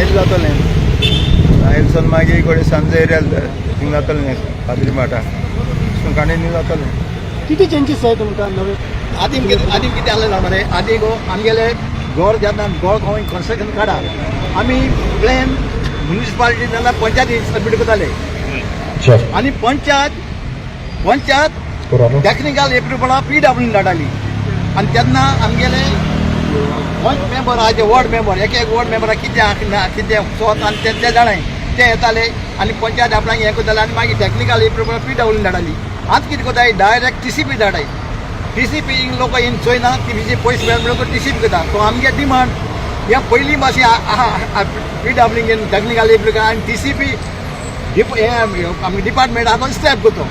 Soil जातलें. सायलसून मागीर घोडये सांजे एरिया थिंग जातलें, पाद्री माटा कंटिन्यू जातलें. कितें चेंजीस जाय तुमकां नवे? आदी आदी कितें जालें जाणा मरे, आदी गो आमगेले घर जेन्ना घर खंय कन्स्ट्रक्शन काडा, आमी प्लॅन म्युनिसिपालिटी जाल्यार पंचायती सबमीट करताले आनी पंचायत पंचायत टॅक्निकल एप्रुवला पी डब्ल्यू धाडटाली. आनी तेन्ना आमगेले पंच मेंबर आहा ते वॉर्ड मेंबर, एक एक वॉर्ड मेंबराक कितें आहा ना कितें सोत आनी ते ते जाणाय, ते येताले आनी पंचायत आपणाक हें करताले आनी मागीर टॅक्निकल एप्रुवल पी डब्ल्यू धाडटाली. आतां कितें करताय, डायरेक्ट टी सी पी धाडाय. टी सी पी लोक इन चोयना, टी सी पयशे मेळ म्हणून टी सी पी करता. तो आमगे डिमांड हे पयलीं भाशेन पी डब्ल्यू टॅक्निकल एप्रुवल आनी टी सी पी हें आमगे डिपार्टमेंट आहा तो स्टेप करता.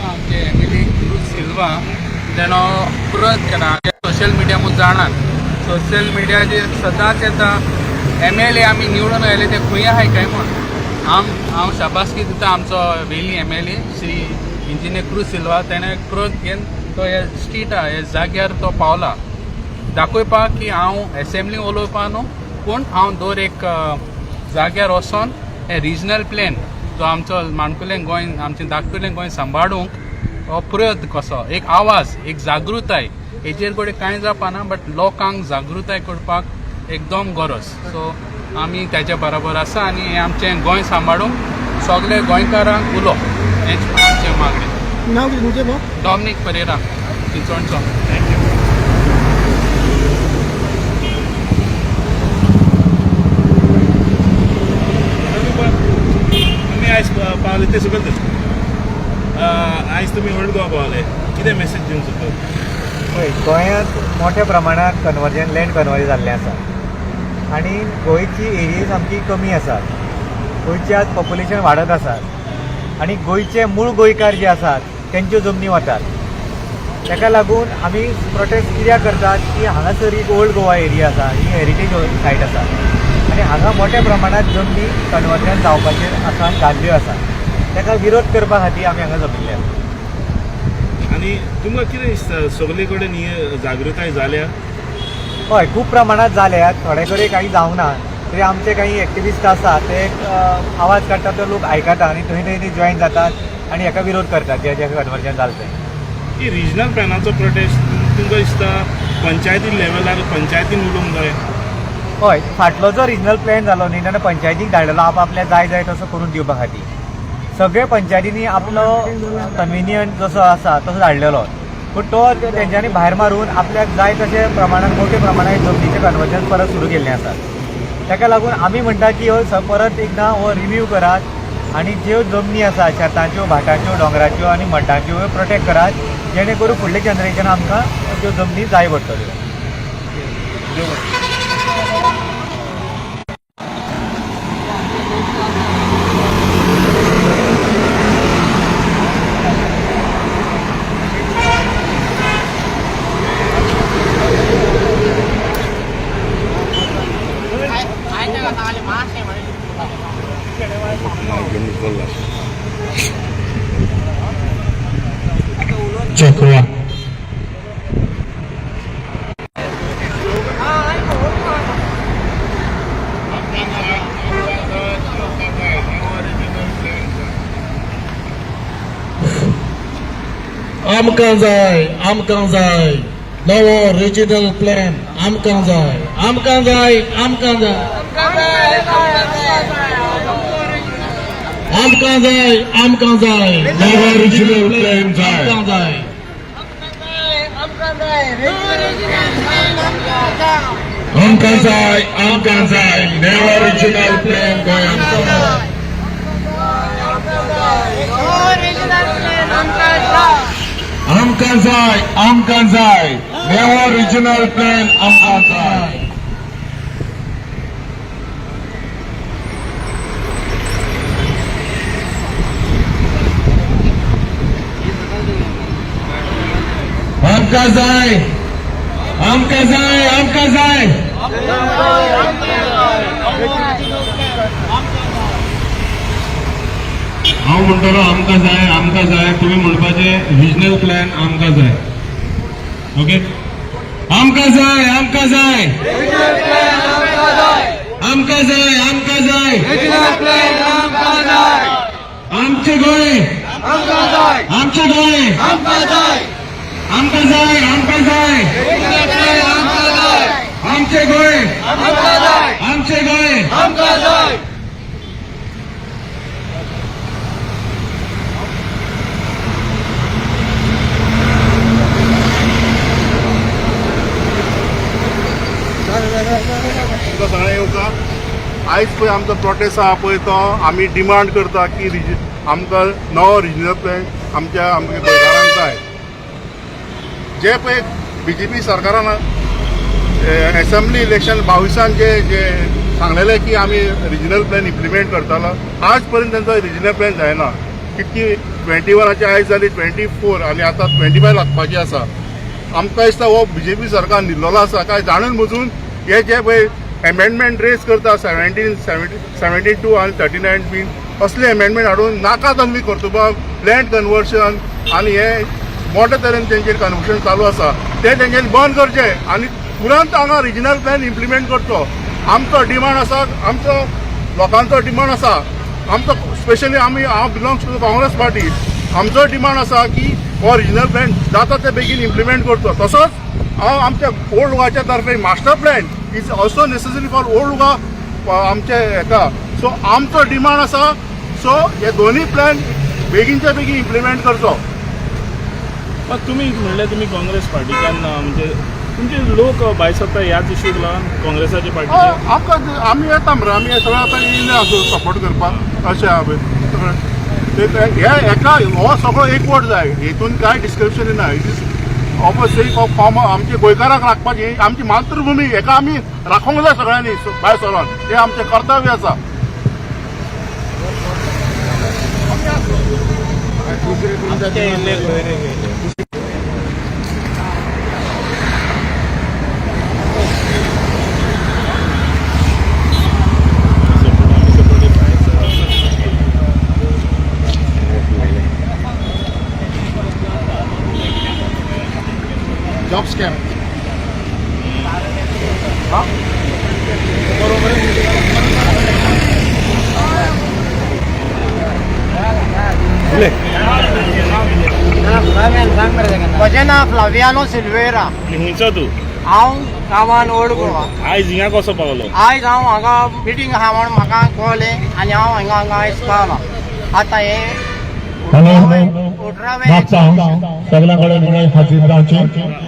आमचे M L A Cruz Silva तेणो पुरत केला. सोशल मिडिया म्हूण जाणात, सोशल मिडियाचेर सदांच येता एम एल ए आमी निवडून आयले ते खंय आहाय काय म्हूण. हांव शाबासकी दिता आमचो Velim M L A Shri engineer Cruz Silva, तेणें क्रोध घेवन तो हे स्ट्रीट हे जाग्यार तो पावला दाखोवपाक की हांव एसेंब्ली उलोवपा न्हू, पूण हांव दर एक जाग्यार वचोन हे रिजनल प्लॅन जो आमचो माणकुलें गोंय, आमचें धाकटुलें गोंय सांबाळूंक हो प्रयत्न कसो एक आवाज, एक जागृताय. हेजेर कडेन कांय जावपाना, बट लोकांक जागृताय करपाक एकदम गरज. सो आमी त्याच्या बरोबर आसा आनी हें आमचें गोंय सांबाळूंक सगळे गोंयकारांक उलो, हेंच आमचें मागणें. नाव कितें तुमचें भाऊ? डॉमनीक परेरा, चिंचोणचो. Thank you. तुमी आयज पावले ते सगळे, आयज तुमी ओल्ड गोवा पावले, कितें मेसेज दिवंक सोदतात? पळय, गोंयांत मोठ्या प्रमाणात कन्वर्जन, लँड कन्वर्जन जाल्लें आसा आनी गोंयची एरिया सामकी कमी आसा. गोंयची आज पॉप्युलेशन वाडत आसा आनी गोंयचे मूळ गोंयकार जे आसात तेंच्यो जमनी वतात. ताका लागून आमी प्रोटेस्ट कित्याक करतात की हांगासर एक ओल्ड गोवा एरिया आसा, ही हेरिटेज सायट आसा आनी हांगा मोठ्या प्रमाणात जमनी कन्वर्जन जावपाचेर आसा, जाल्ल्यो आसा. ताका विरोध करपा खातीर आमी हांगा जमिल्ले आसा. आनी तुमकां कितें दिसता, सगळे कडेन ही जागृताय जाल्या? हय, खूब प्रमाणात जाल्यात. थोडे कडेन काही जावंक ना, तरी आमचे काही एक्टिविस्ट आसा, ते आवाज काडटात तो लोक आयकता आनी थंय थंय ते जॉयन जातात आनी हेका विरोध करतात जे जे कन्वर्जन जालें तें. ही रिजनल प्लॅनाचो प्रोटेस्ट तुमकां दिसता पंचायती लेवलार पंचायतीन उलोवंक जाय? हय, फाटलो जो रिजनल प्लॅन जालो न्ही, तेन्ना पंचायतीक धाडलेलो आप आपल्या जाय जाय तसो करून दिवपा खातीर. सगळे पंचायतींनी आपलो कन्विनियंट जसो आसा तसो धाडलेलो, पूण तो तेंच्यांनी भायर मारून आपल्याक जाय तशे प्रमाणान मोठ्या प्रमाणात जमनीचें कन्वर्जन परत सुरू केल्लें आसा. ताका लागून आमी म्हणटा की हो परत एकदां हो रिव्यू करात आनी ज्यो जमनी आसा शेतांच्यो, भाटांच्यो, दोंगराच्यो आनी मड्डांच्यो, ह्यो प्रोटेक्ट करात, जेणे करून फुडले जनरेशन आमकां त्यो जमनी जाय पडटल्यो. Check one. आमकां जाय, आमकां जाय नवो रिजनल प्लॅन, आमकां जाय, आमकां जाय, आमकां जाय, आमकां जाय, आमकां जाय नवो रिजनल प्लॅन जाय, आमकां जाय, आमकां जाय, आमकां जाय नवो रिजनल प्लॅन गोंयांत जाय. आमकां आमकां जाय, आमकां जाय नेवो रिजनल प्लॅन आमकां जाय. आमकां जाय, आमकां जाय, आमकां जाय. हांव म्हणटलो आमकां जाय, आमकां जाय, तुमी म्हणपाचें रिजनल प्लॅन आमकां जाय. ओके, आमकां जाय, आमकां जाय, आमकां जाय, आमकां जाय, आमचे गोंय, आमचे गोंय, आमकां जाय, आमकां जाय, आमचे गोंय, आमचे गोंय. तुमकां सगळ्यांक येवकार. आयज पळय आमचो प्रोटेस्ट आहा पळय, तो आमी डिमांड करता की आमकां नवो रिजनल प्लॅन आमच्या आमच्या गोंयकारांक जाय. जे पळय बीजेपी सरकारान एसेंब्ली इलेक्शन 22 जे जे सांगलेले की आमी रिजनल प्लॅन इम्प्लिमेंट करतालो, आज पर्यंत तेंचो रिजनल प्लॅन जायना. कितकी 21चे आयज जाली 24 आनी आतां 25 लागपाची आसा. आमकां दिसता हो बीजेपी सरकार न्हिदलेलो आसा काय जाणून बुजून हे जे पळय एमेंडमेंट रेज करता, 17, 72 आनी 39 बीन असले एमेंडमेंट हाडून नाका तसली कर्तुबां, लँड कन्वर्शन आनी हे मोठ्या तरेन तेंचेर कन्वर्शन चालू आसा, ते तेंच्यांनी बंद करचे आनी तुरंत हांगा रिजनल प्लॅन इम्प्लिमेंट करचो. आमचो डिमांड आसा, आमचो लोकांचो डिमांड आसा, आमचो स्पेशली आमी, हांव बिलोंग्स टू काँग्रेस पार्टी, आमचो डिमांड आसा की हो रिजनल प्लॅन जाता ते बेगीन इम्प्लिमेंट करचो. तसोच हांव आमच्या ओल्ड गोवाच्या तर्फे master plan is also necessary for Old Goa आमचे हेका. सो आमचो डिमांड आसा, सो हे दोन्ही प्लॅन बेगीनच्या बेगीन इम्प्लिमेंट करचो. मात तुमी म्हणलें तुमी काँग्रेस पार्टीच्यान, म्हणजे तुमचे लोक भायर सरता ह्याच इश्यूक लागून काँग्रेसाच्या पार्टीचे? आमकां आमी येता मरे, आमी हे सगळे आतां येयले आसा सपोर्ट करपाक. अशें आहा पळय सगळें हे एका हो सगळो एकवट जाय, हेतून कांय डिस्क्रिप्शन ना. It is of a sake of common आमचे गोंयकारांक राखपाची आमची मातृभुमी, हेका आमी राखोंक जाय सगळ्यांनी भायर सरोन, हें आमचें कर्तव्य आसा. Job scam. म्हजें नांव फ्लावियानो सिल्वेरा. आनी खंयचो तूं? हांव गांवान ओल्ड गोवा. आयज हिंगा कसो पावलो? आयज हांव हांगा मिटींग आहा म्हण म्हाका कळ्ळें आनी हांव हांगा हांगा आयज पावलां. आतां हें हॅलो हॅलो. उठरावे मागता हांव सगळ्यां कडेन उणें हाजीर रावचें.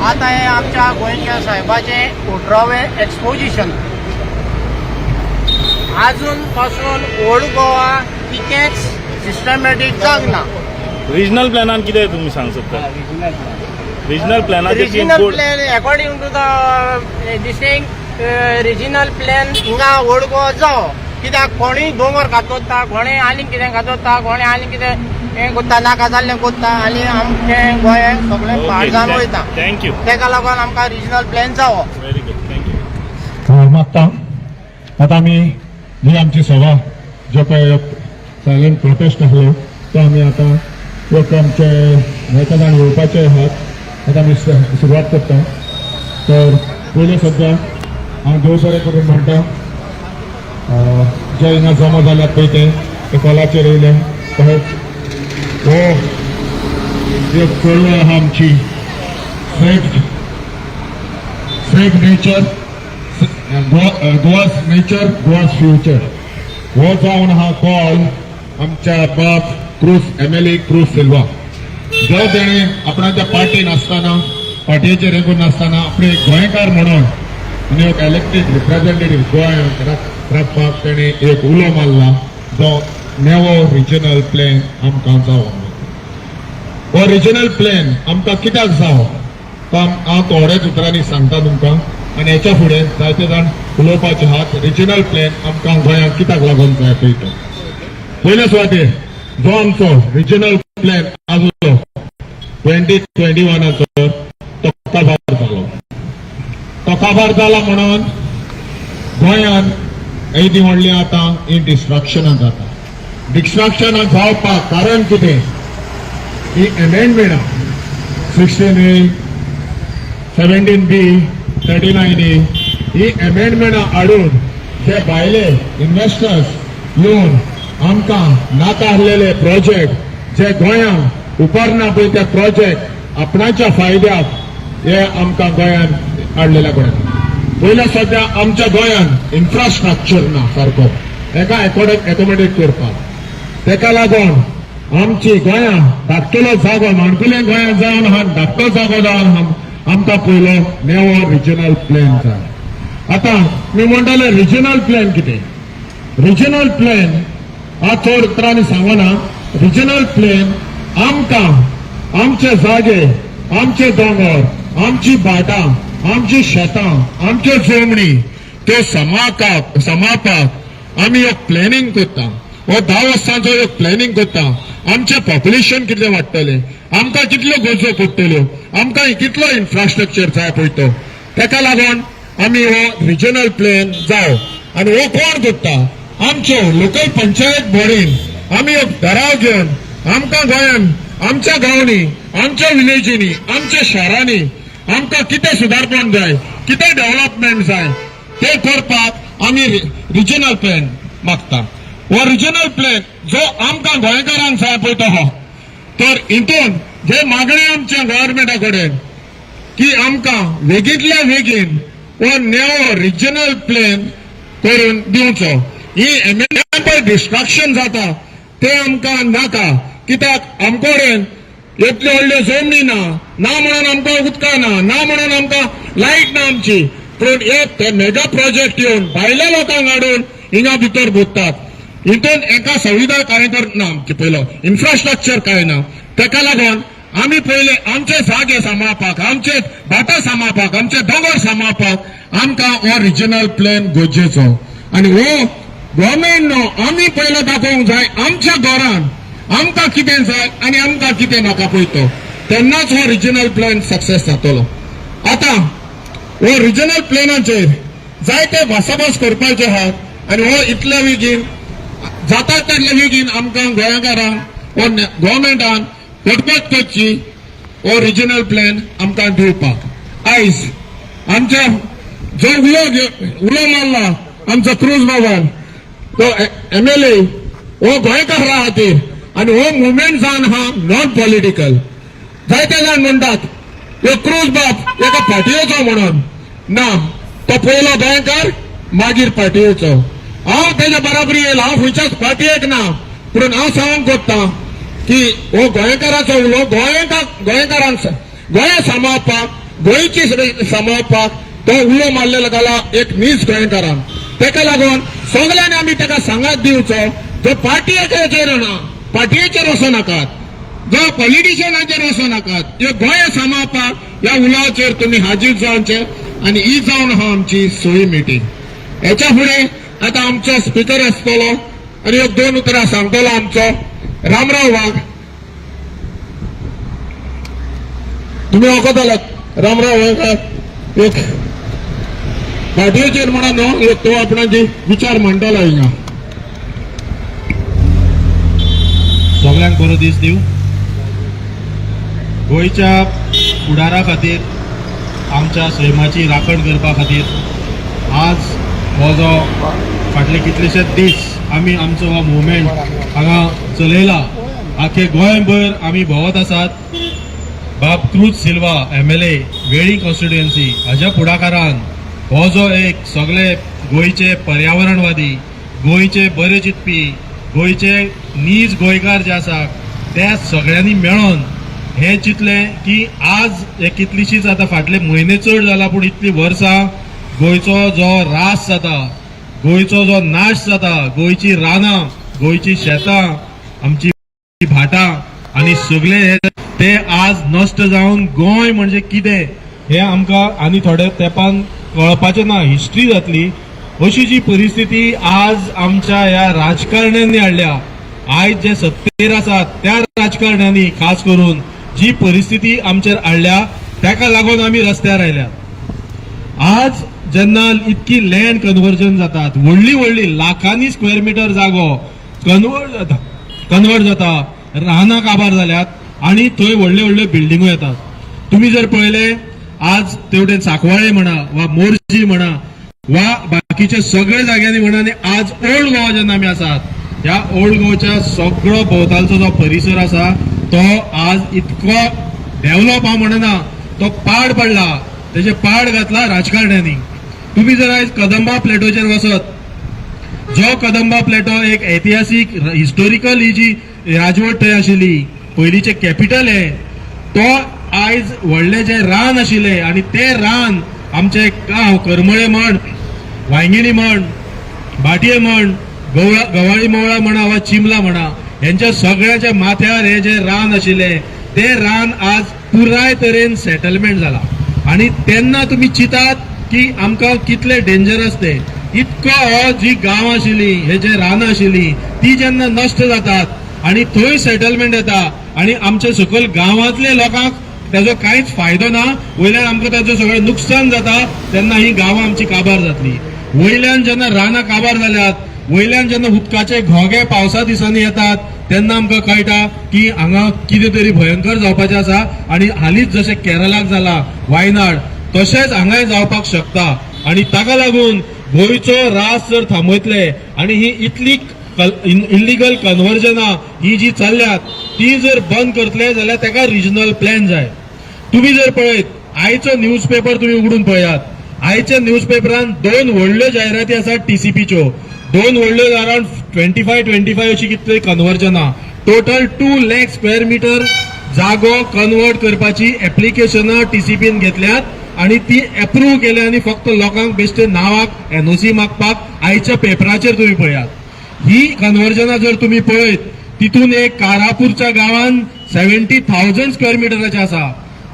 आतां हें आमच्या गोंयच्या साहेबाचें उठरावे एक्सपोजिशन. आजून पासून ओल्ड गोवा कितेंच सिस्टमॅटीक जावंक ना. रिजनल प्लॅनान कितें तुमी सांग सोदता regional प्लॅनाचे? Regional plan, according to the this thing, regional plan हिंगा ओल्ड गोवा जावो, कित्याक कोणूय दोंगर कातोता, कोणूय आनीक कितें कातोता, कोणूय आनीक कितें हें कोत्ता, नाका जाल्लें कोत्ता आनी आमचें गोंय सगळें पाड जावन वयता. Thank you. तेका लागून आमकां रिजनल प्लॅन जावो. Very good, thank you. मागता आतां आमी जी आमची सभा, जो पळय सायलंट प्रोटेस्ट आसलो, तो आमी आतां लोक आमचे एका जाण येवपाचे आहात. आतां आमी सुरवात करता. तर पयलें सद्या हांव देव बरें करून म्हणटा जे हिंगा जमा जाल्यात पळय ते कॉलाचेर येयले. तशेंच हो एक चळवळ आहा आमची, save nature, Goa's nature, Goa's future, हो जावन आहा कॉल आमच्या बाब क्रूज, एमएलए क्रूज सिल्वा, जो तेणें आपणाच्या पार्टी नासतना, पार्टीचेर हें नासतना, आपणे एक गोंयकार म्हणून आनी एक इलेक्टेड रिप्रेझेंटेटिव्ह गोंय राखपाक तेणें एक उलो मारला, जो नेवो रिजनल प्लॅन आमकां जावो. हो रिजनल प्लॅन आमकां कित्याक जावो तो हांव थोड्याच उतरांनी सांगता तुमकां आनी हेच्या फुडें जायते जाण उलोवपाचे आहात. रिजनल प्लॅन आमकां गोंयांत कित्याक लागून जाय पळय तो. पयल्या सुवातेर जो आमचो रिजनल प्लॅन आसलो 2021आचो, तो काबार जालो. तो काबार जाला म्हणून गोंयांत येदी व्हडली आतां ही डिस्ट्रक्शनां जाता. डिस्ट्रक्शनां जावपाक कारण कितें? ही एमेंडमेंटां 16A, 17B, 39A, ही एमेंडमेंटां हाडून जे भायले इन्व्हेस्टर्स येवन आमकां नाका आसलेले प्रोजेक्ट जे गोंयांक उपरना पळय, ते प्रोजेक्ट आपणाच्या फायद्याक हे आमकां गोंयांत हाडलेल्या कडेन. पयल्या सद्या आमच्या गोंयांत इन्फ्रास्ट्रक्चर ना सारको एका एकोमोडेट करपाक. तेका लागून आमची गोंया धाकटुलो जागो, माणकुले गोंयांत जावन आहा, धाकटो जागो जावन आहा, आमकां पयलो नेवो रिजनल प्लॅन जाय. आतां मी म्हणटाले, रिजनल प्लॅन कितें? रिजनल प्लॅन हांव चड उतरांनी सांगना. रिजनल प्लॅन आमकां आमचे जागे, आमचे दोंगर, आमची भाटां, आमची शेतां, आमच्यो जमणी त्यो सांबाळपाक आमी एक प्लॅनिंग करता. हो 10 वर्सांचो एक प्लॅनिंग करता. आमचें पॉप्युलेशन कितलें वाडटलें, आमकां कितल्यो गरजो पडटल्यो, आमकां कितलो इन्फ्रास्ट्रक्चर जाय पळय तो, तेका लागून आमी हो रिजनल प्लॅन जाव. आनी हो कोण करता? आमच्यो लोकल पंचायत बॉडीन आमी एक ठराव घेवन आमकां गोंयान, आमच्या गांवांनी, आमच्या विलेजींनी, आमच्या शारांनी आमकां कितें सुदारपण जाय, कितें डेव्हलपमेंट जाय, ते करपाक आमी रिजनल प्लॅन मागता. हो रिजनल प्लॅन जो आमकां गोंयकारांक जाय पळय तो हो. तर हितून जे मागणी आमच्या गव्हर्मेंटा कडेन की आमकां वेगींतल्या वेगीन हो नेवो रिजनल प्लॅन करून दिवचो. ही एमेंडमेंट पळय डिस्ट्रक्शन जाता ते आमकां नाका, कित्याक आमकडेन इतल्यो व्हडल्यो जमनी ना, ना म्हणून आमकां उदकां ना, ना म्हणून आमकां लायट ना आमची. पूण एक मेगा प्रोजेक्ट येवन भायल्या लोकांक हाडून हिंगा भितर भोगतात. हितून एका सुविधा कांय तर ना, आमची पयलो इन्फ्रास्ट्रक्चर कांय ना. तेका लागून आमी पयले आमचे जागे सांबाळपाक, आमचे भाटां सांबाळपाक, आमचे दोंगर सांबाळपाक आमकां हो रिजनल प्लॅन गरजेचो. आनी हो गव्हर्मेंट न्हू, आमी पयलो दाखोवंक जाय आमच्या घरान आमकां कितें जाय आनी आमकां कितें नाका पळय तो, तेन्नाच हो रिजनल प्लॅन सक्सेस जातलो. आतां हो रिजनल प्लॅनाचेर जायते भासाभास करपाचे आहात आनी हो इतल्या बेगीन जाता तितल्या बेगीन आमकां गोंयकारांक हो गव्हर्मेंटान कटकट करची हो रिजनल प्लॅन आमकां दिवपाक. आयज आमच्या जो उलो मारला आमचो क्रूज बाबान, तो एमएलए, हो गोंयकारा खातीर आनी हो मुवमेंट जावन आहा नॉन पॉलिटिकल. जायते जाण म्हणटात ह्यो क्रूज बाब एका पार्टयेचो म्हणून. ना, तो पयलो गोंयकार, मागीर पार्टयेचो. हांव तेच्या बराबरी येयला. हांव खंयच्याच पार्टयेक ना, पूण हांव सांगूंक सोदतां की हो गोंयकाराचो उलो, गोंयकारांक गोंया सांबाळपाक, गोंयची सांबाळपाक तो उलो मारलेलो जाला एक नीज गोंयकारान. तेका लागून सगल्यांनी आमी ताका सांगात दिवचो. जो पार्टयेचेर ना, पार्टयेचेर वचो नाकात, जो पॉलिटिशियनाचेर वचो नाकात, ह्यो गोंय सांबाळपाक ह्या उलोवाचेर तुमी हाजीर जावचे. आनी ही जावन आहा आमची सोयी मिटींग. हेच्या फुडें आतां आमचो स्पिकर आसतलो आनी एक दोन उतरां सांगतलो आमचो रामराव वाघ. तुमी वळखतले रामराव वाघ, एक पार्टयेचेर म्हणून न्हू, एक तो आपणाची विचार मांडटलो हिंगा. सगळ्यांक बरो दीस दिवं. गोंयच्या फुडारा खातीर, आमच्या सैमाची राखण करपा खातीर आज हो जो फाटले कितलेशेच दीस आमी आमचो हो मुवमेंट हांगा चलयला, आखे गोंयभर आमी भोंवत आसात. बाब क्रूज सिल्वा, एमएलए वेळी कॉन्स्टिट्युएन्सी, हाज्या फुडाकारान हो जो एक सगळे गोंयचे पर्यावरणवादी, गोंयचे बरे चिंतपी, गोंयचे नीज गोंयकार जे आसा त्या सगळ्यांनी मेळोन हें चिंतलें की आज हे कितलीशीच आतां फाटले म्हयने चड जाला, पूण इतलीं वर्सां गोंयचो जो रास जाता, गोंयचो जो नाश जाता, गोंयची रानां, गोंयची शेतां, आमची भाटां आनी सगळे हे ते आज नश्ट जावन गोंय म्हणजे कितें हें आमकां आनी थोड्या तेंपान कळपाचें ना, हिस्ट्री जातली. अशी जी परिस्थिती आज आमच्या ह्या राजकारण्यांनी हाडल्या, आयज जे सत्तेर आसात त्या राजकारण्यांनी खास करून जी परिस्थिती आमचेर हाडल्या, ताका लागून आमी रस्त्यार आयल्यात. आज जेन्ना इतकी लँड कन्वर्जन जातात, व्हडली व्हडली लाखांनी स्क्वेअर मिटर जागो कन्वर्ट जाता, रानां काबार जाल्यात आनी थंय व्हडले व्हडले बिल्डिंगो येतात. तुम्ही जर पळयले, आज तेवटेन सांकवाळे म्हणा वा मोरजी म्हणा वा बाकीचे सगळे जाग्यांनी म्हणा, आनी आज ओल्ड गोवा जेन्ना आमी आसात, ह्या ओल्ड गोवाच्या सगळो भोंवतालचो जो परिसर आसा तो आज इतको डेव्हलप हांव म्हणना, तो पाड पडला. तेजे पाड घातला राजकारण्यांनी. तुम्ही जर आयज कदंबा प्लेटोचेर वचत, जो कदंबा प्लेटो एक ऐतिहासीक, हिस्टोरिकल ही जी राजवट थंय आशिल्ली, पयलींचें कॅपिटल हे, तो आयज व्हडले जे रान आशिल्ले आनी ते रान आमचे गांव करमळे म्हण, वांयगिणी म्हण, भाटये म्हण, गवाळी मोवळा म्हणा वा चिमला म्हणा, हेंच्या सगळ्याच्या माथ्यार हे जे रान आशिल्ले ते रान आज पुराय तरेन सेटलमेंट जाला. आनी तेन्ना तुमी चिंतात की आमकां कितले डेंजरस ते. इतको हो जी गांव आशिल्ली, हे जे रानां आशिल्ली, ती जेन्ना नश्ट जातात आनी थंय सेटलमेंट येता आनी आमच्या सकयल गांवांतले लोकांक ताजो कांयच फायदो ना, वयल्यान आमकां ताजो सगळें नुकसान जाता, तेन्ना ही गांवां आमची काबार जातली. वयल्यान जेन्ना रानां काबार जाल्यात, वयल्यान जेन्ना उदकाचे घोगे पावसा दिसांनी येतात, तेन्ना आमकां कळटा की हांगा कितें तरी भयंकर जावपाचें आसा. आनी हालींच जशें केरलाक जाला वायनाड, तशेंच हांगाय जावपाक शकता. आनी ताका लागून गोंयचो रास जर थांबयतले आनी ही इतली इल्लिगल कन्वर्जनां ही जी चल्ल्यात ती जर बंद करतले जाल्यार ताका रिजनल प्लॅन जाय. तुम्ही जर पळयत, आयचो न्यूज पेपर तुम्ही उगडून पळयात, आयच्या न्यूज पेपरान दोन व्हडल्यो जायराती आसात टीसीपीच्यो. दोन व्हडल्यो, अरावंड 25 25 अशी कितली कन्वर्जनां, total 2 lakh square meter जागो कन्वर्ट करपाची एप्लिकेशनां टीसीपीन घेतल्यात आणि ती एप्रूव्ह केल्या आनी फक्त लोकांक बेश्टे नांवाक एनओसी मागपाक आयच्या पेपराचेर तुम्ही पळयात. ही कन्वर्जनां जर तुम्ही पळयत, तितून एक कारापूरच्या गांवान 70,000 स्क्वेअर मिटराचे आसा,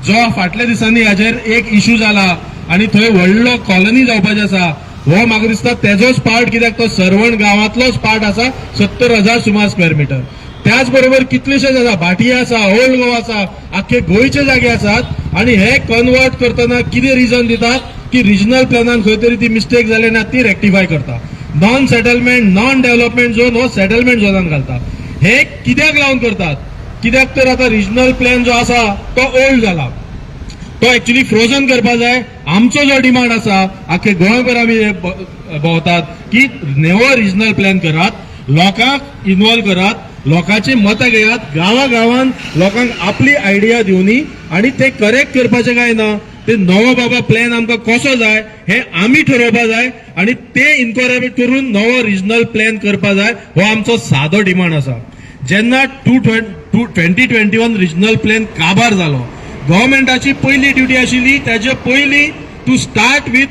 जो फाटल्या दिसांनी हाजेर एक इशू जाला आनी थंय व्हडलो कॉलनी जावपाची आसा. हो म्हाका दिसता तेजोच पार्ट, कित्याक तो सर्वण गांवांतलोच पार्ट आसा, 70,000 सुमार स्क्वेअर मिटर. त्याच बरोबर कितलेशेच आसा, भाटी आसा, ओल्ड गोवा आसा, आख्खे गोंयचे जागे आसात. आनी हे कन्वर्ट करतना कितें रिजन दितात की रिजनल प्लॅनान खंय तरी ती मिस्टेक जाली ना, ती रेक्टिफाय करता. Non settlement, non development zone हो सेटलमेंट झोनान घालता. हे कित्याक लावन करतात? कित्याक तर आतां रिजनल प्लॅन जो आसा तो ओल्ड जाला, तो एक्चुअली फ्रोझन करपा जाय. आमचो जो डिमांड आसा, आख्खे गोंयभर आमी हे भोंवतात की नवो रिजनल प्लॅन करात, लोकांक इन्वॉल्व करात, लोकांची मतां घेयात, गांवा गांवान लोकांक आपली आयडिया दिवनी आनी ते करेक्ट करपाचें काय ना, ते नवो बाबा प्लॅन आमकां कसो जाय हे आमी ठरोवपा जाय आनी ते इनकॉर्पोरेट करून नवो रिजनल प्लॅन करपा जाय. हो आमचो सादो डिमांड आसा. जेन्ना two 2021 regional plan काबार जालो, गव्हर्मेंटाची पयली ड्युटी आशिल्ली ताजे पयली to start with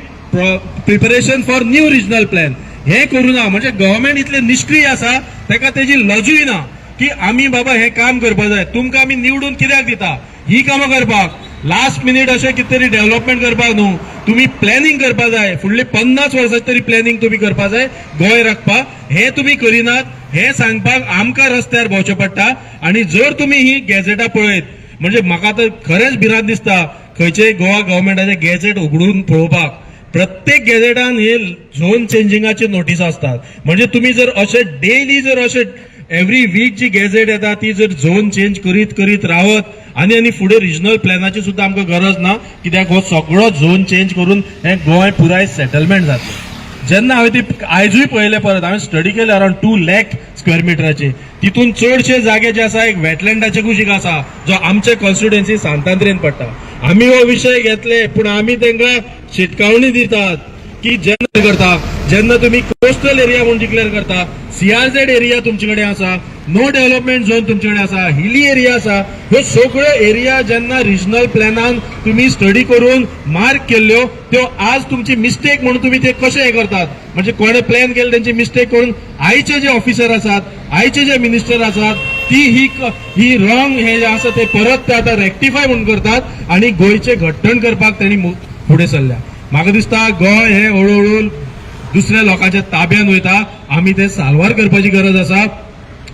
preparation for new regional plan. हे करूं ना. म्हणजे गव्हर्मेंट इतले निश्क्रीय आसा, ताका तेजी लजूय ना की आमी बाबा हे काम करपा जाय. तुमकां आमी निवडून कित्याक दिता? ही कामां करपाक, लास्ट मिनीट अशें कितें तरी डेव्हलपमेंट करपाक न्हू. तुमी प्लॅनिंग करपा जाय, फुडली 50 वर्सां तरी प्लॅनिंग तुमी करपा जाय गोंय राखपाक. हे तुमी करिनात हे सांगपाक आमकां रस्त्यार भोंवचें पडटा. आनी जर तुमी ही गॅझेटां पळयत, म्हणजे म्हाका तर खरेंच भिरांत दिसता खंयचेय गोवा गव्हर्मेंटाचे गॅझेट उगडून पळोवपाक. प्रत्येक गॅझेटान हे झोन चेंजिंगाचे नोटीस आसतात. म्हणजे तुमी जर अशे डेली, जर अशे एवरी वीक जी गॅझेट येता ती जर झोन चेंज करीत करीत रावत आनी फुडें रिजनल प्लॅनाची सुद्दां आमकां गरज ना, कित्याक हो सगळो झोन चेंज करून हें गोंय पुराय सेटलमेंट जातलें. जेन्ना हांवें ती आयजूय पळयलें परत, हांवें स्टडी केले अरावंड 2 लॅक स्क्वेअर मिटराचे, तितून चडशे जागे जे आसा एक वेटलँडाचे कुशीक आसा, जो आमचे कॉन्स्टिट्युएन्सी सांतांद्रेन पडटा. आमी हो विशय घेतले, पूण आमी तांकां शिटकावणी दितात की जेन्ना करता, जेन्ना तुमी कोस्टल एरिया म्हणून डिक्लेअर करता, सीआरझेड एरिया तुमचे कडेन आसा, नो डेव्हलपमेंट झोन तुमचे कडेन आसा, हिली एरिया आसा, ह्यो सगळ्यो एरिया जेन्ना रिजनल प्लॅनान तुमी स्टडी करून मार्क केल्ल्यो, त्यो आज तुमची मिस्टेक म्हणून तुमी ते कशे हे करतात? म्हणजे कोणे प्लॅन केले तेंची मिस्टेक करून आयचे जे ऑफिसर आसात, आयचे जे मिनिस्टर आसात, ती ही ही रॉंग हे जे आसा ते परत ते आतां रेक्टिफाय म्हूण करतात आनी गोंयचें घट्टण करपाक तेणी फुडें सरल्या. म्हाका दिसता गोंय हे हळू हळू दुसऱ्या लोकांच्या ताब्यान वयता. आमी ते साल्वार करपाची गरज आसा.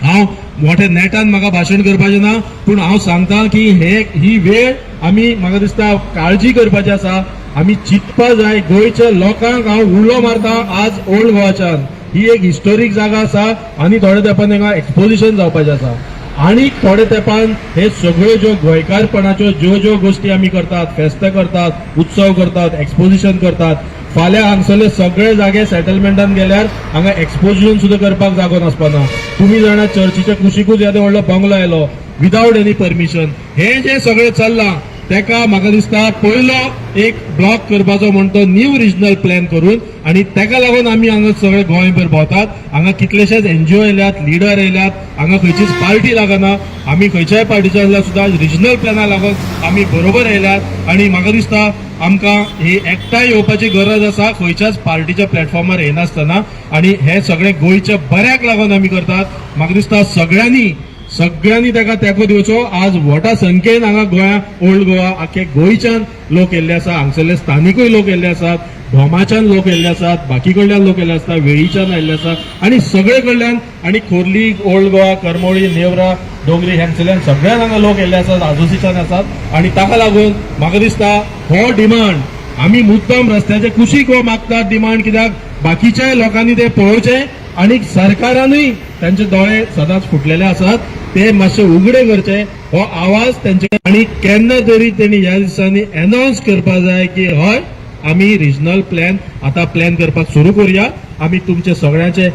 हांव मोठ्या नेटान म्हाका भाशण करपाचें ना, पूण हांव सांगता की ही वेळ आमी म्हाका दिसता काळजी करपाची आसा. आमी चिंतपा जाय. गोंयच्या लोकांक हांव उलो मारता, आज ओल्ड गोवाच्यान ही एक हिस्टोरीक जागा आसा आनी थोड्या तेंपान हांगा एक्सपोजिशन जावपाचें आसा आनी थोड्या तेंपान हे सगळ्यो ज्यो गोंयकारपणाच्यो ज्यो ज्यो गोश्टी आमी करतात, फेस्तां करतात, उत्सव करतात, एक्सपोजिशन करतात, फाल्यां हांगसरले सगळे जागे सेटलमेंटान गेल्यार हांगा एक्सपोजिशन सुद्दां करपाक जागो नासपा ना. तुमी जाणा, चर्चीच्या कुशीकूच येदो व्हडलो बंगलो आयलो विदावट एनी परमिशन. हे जे सगळें चल्लां तेका म्हाका दिसता पयलो एक ब्लॉक करपाचो म्हण तो न्यू रिजनल प्लॅन करून आनी तेका लागून आमी हांगा सगळे गोंयभर भोंवतात. हांगा कितलेशेच एनजीओ येयल्यात, लिडर येयल्यात. हांगा खंयचीच पार्टी लागना. आमी खंयच्याय पार्टीचे आसल्यार सुद्दां रिजनल प्लॅना लागून आमी बरोबर येयल्यात आनी म्हाका दिसता आमकां ही एकठांय येवपाची गरज आसा, खंयच्याच पार्टीच्या प्लॅटफॉर्मार येनासतना. आनी हे सगळे गोंयच्या बऱ्याक लागून आमी करतात. म्हाका दिसता सगळ्यांनी सगळ्यांनी ताका तेंको दिवचो. आज व्हडा संख्येन हांगा गोंया, ओल्ड गोवा, आख्खे गोंयच्यान लोक येयल्ले आसा. हांगसरले स्थानिकूय लोक येयल्ले आसात, भोमाच्यान लोक येयल्ले आसात, बाकी कडल्यान लोक येयल्ले आसात, वेळीच्यान आयिल्ले आसा आनी सगळे कडल्यान आनी खोर्ली, ओल्ड गोवा, करमोळी, नेवरा, डोंगरी हांगसरल्यान सगळ्यान हांगा लोक येयल्ले आसात, आजोसीच्यान आसात. आनी ताका लागून म्हाका दिसता हो डिमांड आमी मुद्दम रस्त्याचे कुशीक हो मागतात डिमांड, कित्याक बाकीच्याय लोकांनी ते पळोवचें आनी सरकारानूय तांचे दोळे सदांच फुटलेले आसात ते मातशे उगडे करचे. हो आवाज तेंचे आनी केन्ना तरी तेणी ह्या दिसांनी अनावन्स करपा जाय की हय, आमी रिजनल प्लॅन आतां प्लॅन करपाक सुरू करुया. आमी तुमचे सगळ्यांचे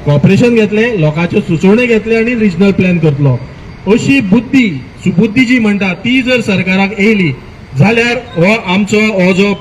कॉपरेशन घेतले, लोकांच्यो सुचोवण्यो घेतले आनी रिजनल प्लॅन करतलो. अशी बुद्धी, सुबुद्धी जी म्हणटा ती जर सरकाराक येयली जाल्यार हो आमचो हो जो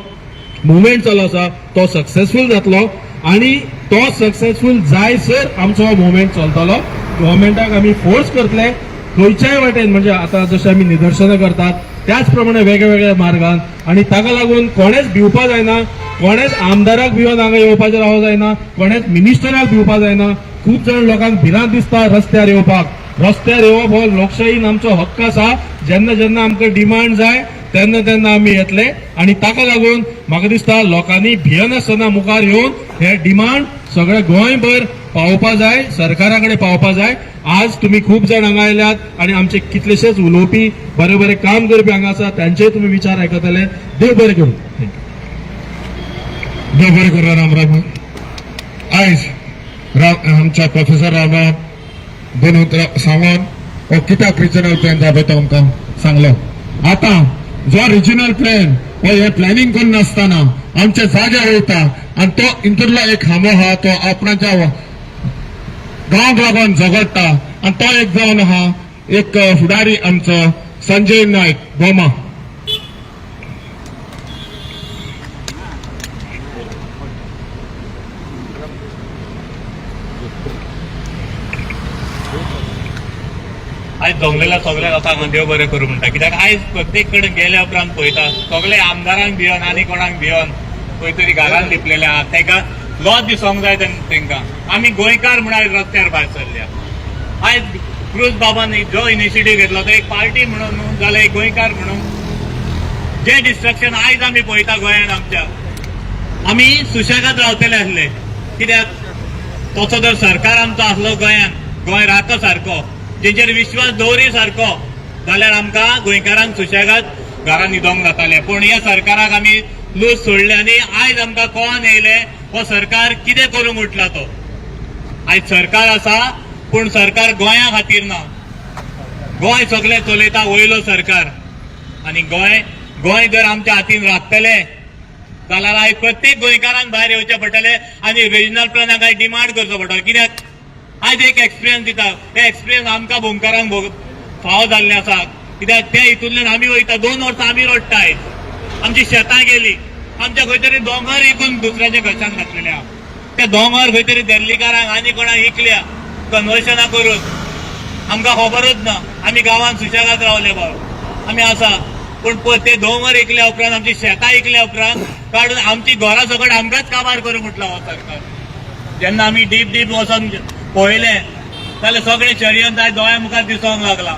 मुवमेंट चालू आसा तो सक्सेसफूल जातलो आनी तो सक्सेसफूल जायसर आमचो हो मुवमेंट चलतलो. गव्हर्मेंटाक आमी फोर्स करतले खंयच्याय वाटेन, म्हणजे आतां जशें आमी निदर्शनां करतात त्याच प्रमाणे वेगळ्या मार्गान. आनी ताका लागून कोणेच भिवपा जायना. कोणेच आमदाराक भिवन हांगा येवपाचें रावंक जायना, कोणेच मिनिस्टराक भिवपा जायना. खूब जाण लोकांक भिरांत दिसता रस्त्यार येवपाक. रस्त्यार येवप हो लोकशाहीन आमचो हक्क आसा. जेन्ना जेन्ना आमकां डिमांड जाय तेन्ना तेन्ना आमी येतले आनी ताका लागून म्हाका दिसता लोकांनी भियनासतना मुखार येवन हे डिमांड सगळे गोंयभर पावोवपा जाय, सरकारा कडेन पावोवपा जाय. आज तुमी खूब जाण हांगा आयल्यात आनी आमचे कितलेशेच उलोवपी, बरे बरे काम करपी हांगा आसा, तांचेय तुमी विचार आयकतले. देव बरें करूं. Thank you. देव बरें करूं राम राम. आयज आमच्या प्रोफेसर रामान दोन उतरां सांगून हो कित्याक रिजनल प्लॅन जाय पळय तो आमकां सांगलो. आतां जो रिजनल प्लॅन हो हे प्लॅनिंग करिनासतना आमच्या जाग्यार वयता आनी तो इंतरलो एक खांबो आहा, तो आपणाच्या गांवाक लागून झगडटा आनी तो एक जावन आहा एक फुडारी आमचो संजय नायक गोमा. आयज दोंगलेल्या सगल्या लोकांक देव बरें करूं म्हणटा, कित्याक आयज प्रत्येक कडेन गेल्या उपरांत पळयता सगळे आमदारांक भिवन आनी कोणाक भिवन खंय तरी घरान लिपलेले आहा. तांकां लॉज दिसोंक जाय तांकां. आमी गोंयकार म्हूण आयज रस्त्यार भायर सरल्या. आयज क्रूज बाबान जो इनिशिएटीव घेतलो तो एक पार्टी म्हणून न्हू, जाल्यार एक गोंयकार म्हणून. जे डिस्ट्रक्शन आयज आमी पळयता गोंयान आमच्या, आमी सुशेगाद रावतले आसले, कित्याक तसो जर सरकार आमचो आसलो गोंयान, गोंय राखो सारको, जेचेर विश्वास दवरी सारको, जाल्यार आमकां गोंयकारांक सुशेगाद घरान न्हिदोंक जातालें. पूण ह्या सरकाराक आमी लूज सोडले आनी आयज आमकां कळोन येयलें हो सरकार कितें करूंक उठला तो. आयज सरकार आसा पूण सरकार गोंया खातीर ना. गोंय सगळें चलयता वयलो सरकार आनी गोंय जर आमच्या हातीन राखतले जाल्यार आयज प्रत्येक गोंयकारान भायर येवचें पडटलें आनी रिजनल प्लॅनाक आयज डिमांड करचो पडटलो. कित्याक आयज एक एक्सपिरियन्स दिता, ते एक्सपिरियन्स आमकां भोंवकारांक फावो जाल्ले आसा. कित्याक त्या हितूंतल्यान आमी वयता, 2 वर्सां आमी रडटा. आयज आमची शेतां गेली, आमच्या खंय तरी दोंगर विकून दुसऱ्याच्या घशान घातलेले आहा. ते दोंगर खंय तरी देल्लीकारांक आनी कोणाक विकल्या कन्वर्शनां करून, आमकां खबरूच ना. आमी गांवांत सुशेगाद रावले बाब, आमी आसा, पूण ते दोंगर विकल्या उपरांत, आमची शेतां विकल्या उपरांत काडून आमची घरां सगळं आमकांच काबार करूंक उठला हो सरकार. जेन्ना आमी डीप डीप वचोन पळयलें जाल्यार सगळें षडयंत्र आयज दोळ्या मुखार दिसोंक लागलां.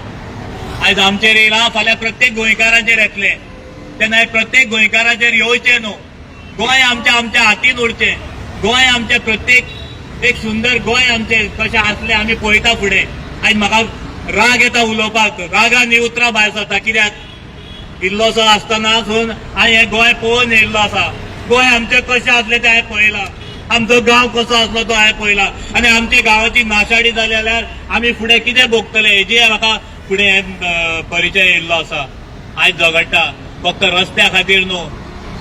आयज आमचेर येयलां, फाल्यां प्रत्येक गोंयकारांचेर येतलें. तेन्ना हें प्रत्येक गोंयकाराचेर येवचें न्हू. गोंय आमच्या आमच्या हातीन उरचें. गोंय आमचें प्रत्येक एक सुंदर गोंय आमचें कशें आसलें आमी पळयता फुडें. आयज म्हाका राग येता उलोवपाक, रागान ही उतरां भायर सरता. कित्याक इल्लोसो आसतना सून हांवें हें गोंय पळोवन येयल्लो आसा. गोंय आमचें कशें आसलें तें हांवें पळयलां, आमचो गांव कसो आसलो तो हांवें पळयला आनी आमच्या गांवाची नाशाडी जाली जाल्यार आमी फुडें कितें भोगतले हेजी म्हाका फुडें परिचय येयल्लो आसा. आयज झगडटा फक्त रस्त्या खातीर न्हू,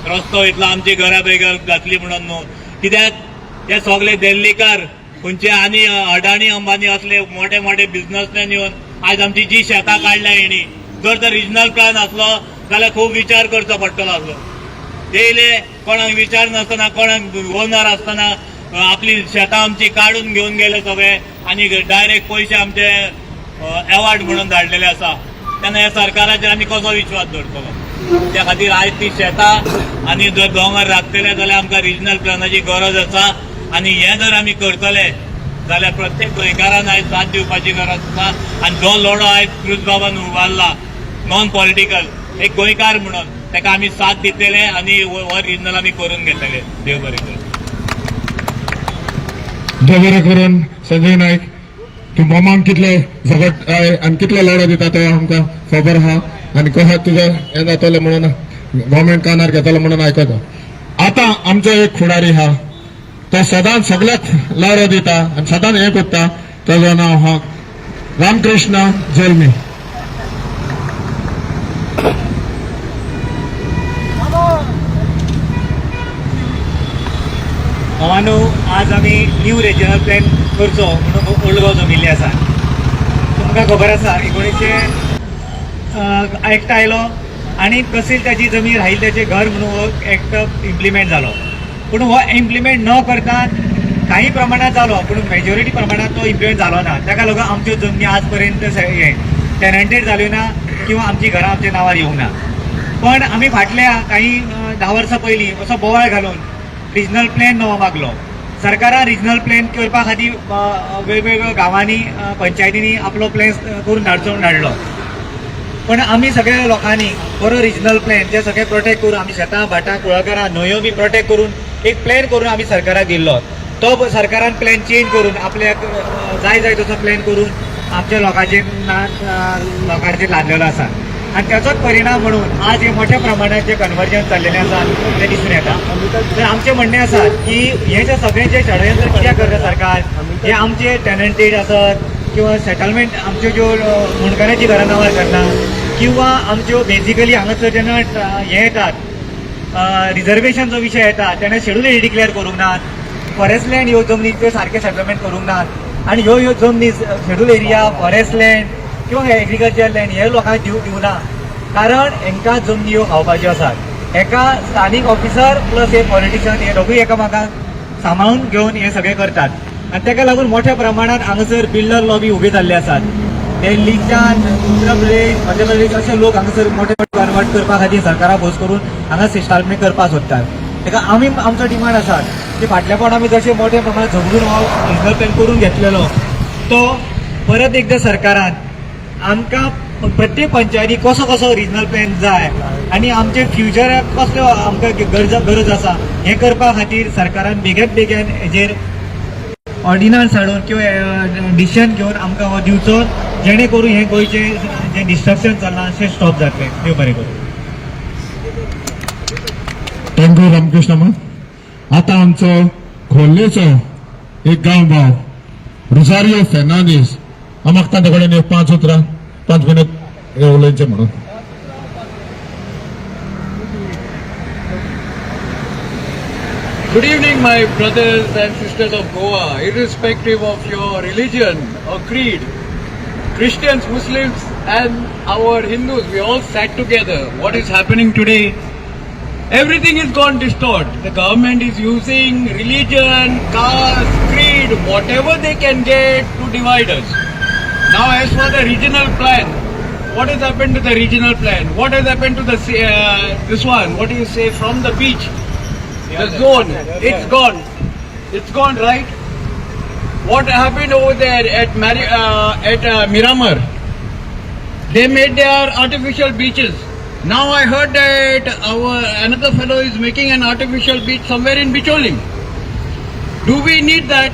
रस्तो इतलो आमची घरां बेगर घातली म्हणून न्हू. कित्याक हे सगळे दिल्लीकार खंयचे आनी अडाणी अंबानी असले मोठे मोठे बिझनसमॅन येवन आयज आमची जी शेतां काडल्या हेणी, जर तर रिजनल प्लॅन आसलो जाल्यार खूब विचार करचो पडटलो आसलो. येयले कोणाक विचार नासतना, कोणाक ओनर आसतना आपली शेतां आमची काडून घेवन गेले सगळे आनी डायरेक्ट पयशे आमचे एवॉर्ड म्हणून धाडलेले आसा. तेन्ना ह्या सरकाराचेर आमी कसो विश्वास दवरतलो? त्या खातीर आयज ती शेतां आनी जर दोंगर राखतले जाल्यार आमकां रिजनल प्लॅनाची गरज आसा आनी हें जर आमी करतले जाल्यार प्रत्येक गोंयकारान आयज साथ दिवपाची गरज आसा. आनी जो लढो आयज क्रूज बाबान उबारला नॉन पॉलिटिकल एक गोंयकार म्हणून ताका आमी साथ दितले आनी हो रिजनल आमी करून घेतले. देव बरें करूं. देव बरें करून संजय नायक. तूं मोमाक कितले झगट आनी कितले लढो दिता ते आमकां खबर आहा आनी कशें तुजें हें जातलें म्हणून गव्हर्मेंट कानार घेतलो म्हणून आयकता. आतां आमचो एक फुडारी आहा, तो सदांच सगळ्याक लढो दिता आनी सदांच हें करता. ताजो नांव आहा रामकृष्ण जल्मी. भावानो, आज आमी न्यू रिजनल प्लॅन करचो म्हणून ओल्ड गोवा जमिल्ले आसा. तुमकां खबर आसा 1900 एक्ट आयलो आनी कसील ताची जमीन राहील त्याचें घर म्हणून हो एक्ट इम्प्लिमेंट जालो. पूण हो इम्प्लिमेंट न करता काही प्रमाणात जालो, पूण मेजॉरिटी प्रमाणात तो इम्प्लिमेंट जालो ना. ताका लागून आमच्यो जमनी आज पर्यंत हे टेनंटेड जाल्यो ना किंवा आमची घरां आमच्या नांवार येवंक ना. पण आमी फाटल्या काही 10 वर्सां पयलीं असो बोवाळ घालून रिजनल प्लॅन नवो मागलो. सरकारान रिजनल प्लॅन करपा खातीर वेगवेगळ्या गांवांनी पंचायतींनी आपलो प्लॅन करून धाडचो म्हणून धाडलो. पण आमी सगळ्या लोकांनी बरो रिजनल प्लॅन जे सगळे प्रोटेक्ट करून आमी शेतां भाटां कुळागरां न्हंयो बी प्रोटेक्ट करून एक प्लॅन करून आमी सरकाराक दिल्लो. तो सरकारान प्लॅन चेंज करून आपल्याक जाय जाय तसो प्लॅन करून आमच्या लोकांचेर लोकांचेर लादलेलो आसा आनी त्याचोच परिणाम म्हणून आज हे मोठ्या प्रमाणात जे कन्वर्जन चाललेलें आसा तें दिसून येता. तर आमचें म्हणणें आसा की हें जे सगळें जें षडयंत्र कित्याक करता सरकार, हे आमचे टेनंटेड आसत किंवा सेटलमेंट आमच्यो ज्यो मुंडकाराची घरां नांवार करना किंवा आमच्यो बेजिकली हांगासर जेन्ना हें येतात रिजर्वेशनचो विशय येता तेन्ना शेड्यूल एरिया डिक्लेअर करूंक नात, फॉरेस्ट लँड ह्यो जमनी त्यो सारके सेटलमेंट करूंक नात आनी ह्यो ह्यो जमनी शेड्यूल एरिया फॉरेस्ट लँड किंवा एग्रीकल्चर लँड हे लोकांक दिवना, कारण हेंकां जमनी ह्यो खावपाच्यो आसात. एका स्थानीक ऑफिसर प्लस हे पॉलिटिशियन हे दोगूय एकामेकांक सांबाळून घेवन हे सगळें करतात आनी ताका लागून मोठ्या प्रमाणात हांगासर बिल्डर लॉबी उबे जाल्ले आसात. दिल्लीच्यान उत्तर प्रदेश, मध्य प्रदेश अशे लोक हांगासर मोठे मोठे कन्वर्ट करपा खातीर सरकारा फोर्स करून हांगा इस्टाब्लिशमेंट करपाक सोदतात. ताका आमी आमचो डिमांड आसा की फाटल्या फावट आमी जशे मोठ्या प्रमाणात झगडून हो रिजनल प्लॅन करून घेतलेलो तो परत एकदां सरकारान आमकां प्रत्येक पंचायती कसो कसो रिजनल प्लॅन जाय आनी आमचे फ्युचराक कसल्यो आमकां गरज आसा हें करपा खातीर सरकारान बेग्यात बेगीन हेजेर ऑर्डिनन्स हाडून किंवा डिसिजन घेवन आमकां हो दिवचो, जेणे करून हें गोंयचें जें डिस्ट्रक्शन चल्लां तें स्टॉप जातलें. देव बरें करूं. Thank you Ramakrishna. आतां आमचो खोर्लेचो एक गांव भाव रोजारियो फेर्नांदीस, हांव मागता ताचे कडेन एक 5 उतरां 5 मिनट उलोवचें म्हणून. Good evening, my brothers and sisters of Goa, irrespective of your religion or creed, Christians, Muslims and our Hindus, we all sat together. What is happening today? Everything is gone distort. The government is using religion, caste, creed, whatever they can get to divide us. Now, as for the regional plan, what has happened to the regional plan? What has happened to the this one? What do you say from the beach? The zone, it's gone. It's gone, right? What happened over there at Miramar? They made their artificial beaches. Now I heard that our another fellow is making an artificial beach somewhere in Bicholim. Do we need that?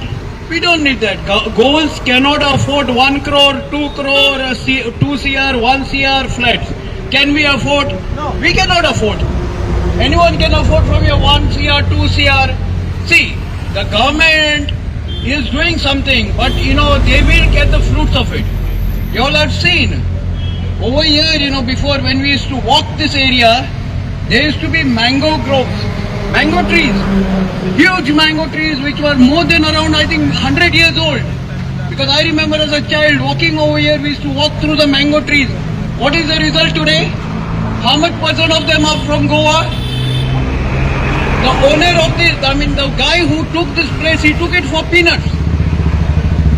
We don't need that. Goans cannot afford 1 crore, 2 crore, 2 CR, 1 CR flats. Can we afford? No. We cannot afford. Anyone can afford from your 1 CR, 2 CR. See, the government is doing something, but they will get the fruits of it. You all have seen. Over here, before when we used to walk this area, there used to be mango groves, mango trees, huge mango trees which were more than around, I think, 100 years old. Because I remember as a child walking over here, we used to walk through the mango trees. What is the result today? How much percent of them are from Goa? The owner of this, I mean the guy who took this place, he took it for peanuts.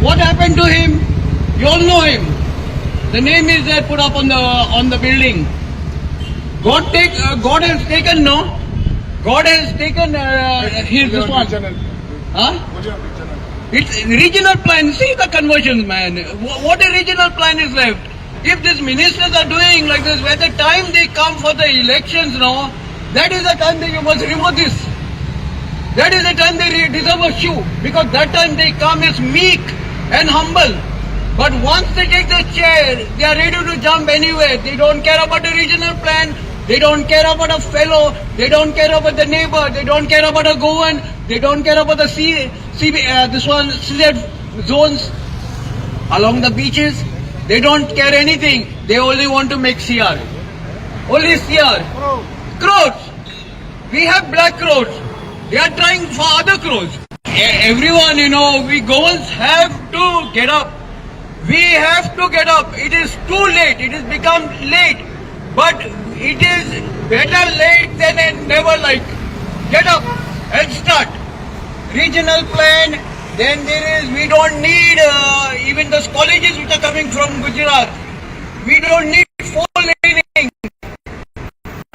What happened to him? You all know him. The name is there put up on the building. God has taken, no? God has taken his this one. Huh? It's regional plan. See the conversions, man. What a regional plan is left? If these ministers are doing like this, by the time they come for the elections now, that is the time that you must remove this. That is the time they deserve a shoe, because that time they come as meek and humble. But once they take the chair, they are ready to jump anywhere. They don't care about the regional plan. They don't care about a fellow. They don't care about the neighbor. They don't care about a Goan. They don't care about the C, C, this one, CZ zones along the beaches. They don't care anything. They only want to make CR. Only CR. Crores. We have black crores. They are trying for other crores. Everyone, we Goans have to get up. We have to get up. It is too late. It has become late. But it is better late than a never like. Get up and start. Regional plan. Then there is, we don't need even those colleges which are coming from Gujarat. We don't need four laning.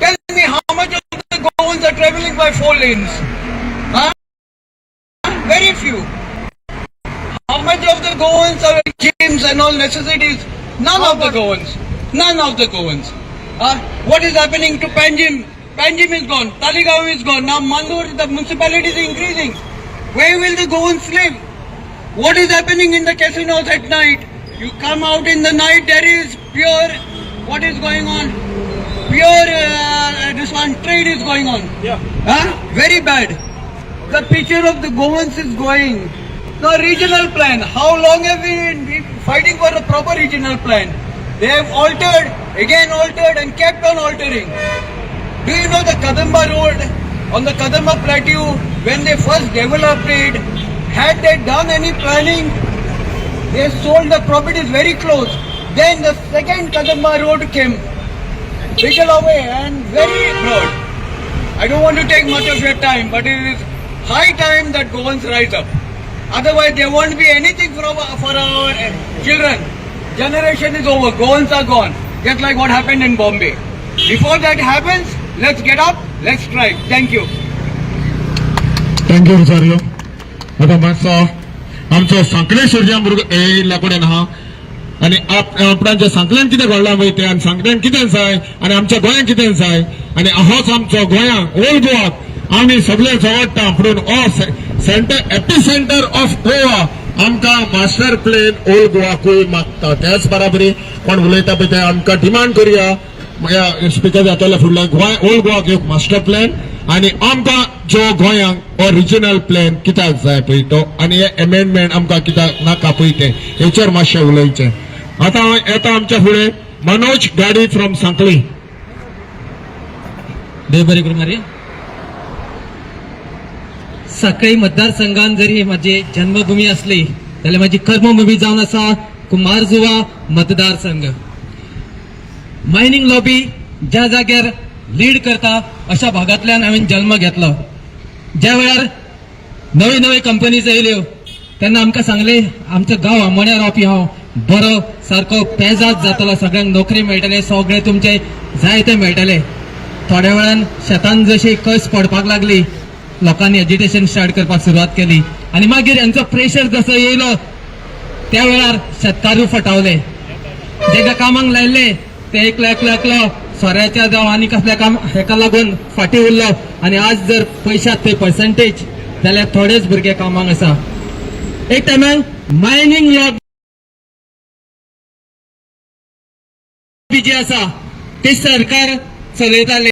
Tell me how much of the Goans are traveling by four lanes? Huh? Very few. How much of the Goans are gyms and all necessities? None of the Goans. None of the Goans. Huh? What is happening to Panjim? Panjim is gone. Taleigao is gone. Now Mandur, the municipality is increasing. Where will the Goans live? What is happening in the casinos at night? You come out in the night, there is pure, what is going on? Pure, this one, trade is going on. Yeah. Huh? Very bad. The picture of the Goans is going. The regional plan. How long have we been fighting for a proper regional plan? They have altered, again altered and kept on altering. Do you know the Kadamba Road on the Kadamba Plateau, when they first developed it, had they done any planning, they sold the properties very close. Then the second Kadamba Road came, little away and very broad. I don't want to take much of your time, but it is high time that Goans rise up. Otherwise, there won't be anything for our children. Generation is over. Goans are gone. Just like what happened in Bombay. Before that happens, let's get up, let's strike. Thank you. Thank you Rosario. आतां मातसो आमचो सांकळेश्वरच्या भुरगो येयल्ल्या कडेन आहा आनी आपणाच्या सांकल्यान कितें घडलां पळय तें आनी सांकल्यान कितें जाय आनी आमच्या गोंयांत कितें जाय आनी होच आमचो गोंयांक, ओल्ड गोवाक आमी सगळे झगडटा म्हणून हो सेंटर, एपिसेंटर ऑफ गोवा, आमकां मास्टर प्लेन ओल्ड गोवाकूय मागता. त्याच बराबरी कोण उलयता पळय ते आमकां डिमांड करुया. स्पिकर जातले फुडले, गोंय, ओल्ड गोवाक एक मास्टर प्लॅन आनी आमकां जो गोंयांक हो रिजनल प्लॅन कित्याक जाय पळय तो आनी हे एमेंडमेंट आमकां कित्याक नाका पळय तें, हेचेर मातशें उलोवचें. आतां येता आमच्या फुडें मनोज गाडी फ्रॉम सांखळी. देव बरें करूं मारी. सांखळी मतदारसंघान जरी माझी जन्मभूमी असली जाल्यार माझी कर्मभूमी जावन आसा कुमारजुवा मतदारसंघ. मायनिंग लॉबी ज्या जाग्यार लीड करता अशा भागांतल्यान हांवें जल्म घेतलो. ज्या वेळार नव्यो नव्यो कंपनीज येयल्यो तेन्ना आमकां सांगलें, आमचो गांव आमोण्या रावपी हांव, बरो सारको पेजाद जातलो, सगळ्यांक नोकरी मेळटले, सगळें तुमचें जाय तें मेळटलें. थोड्या वेळान शेतान जशी कस पडपाक लागली, लोकांनी एजिटेशन स्टार्ट करपाक सुरवात केली. आनी मागीर हेंचो प्रेशर जसो येयलो त्या वेळार शेतकारूय फटावले. जेका कामाक लायल्ले ते एकलो एकलो एकलो सोऱ्याच्या जावं आनी कसल्या काम हेका लागून फाटीं उरलो. आनी आज जर पयशात थंय पर्संटेज जाल्यार थोडेच भुरगे कामाक आसा. एक टायमार मायनींग लॉबी जी आसा ती सरकार चलयताले.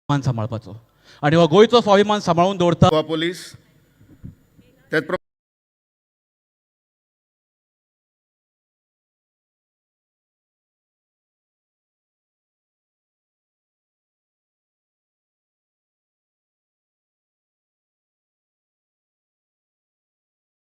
सांबाळपाचो आनी हो गोंयचो स्वाभिमान सांबाळून दवरता. गोवा पोलीस.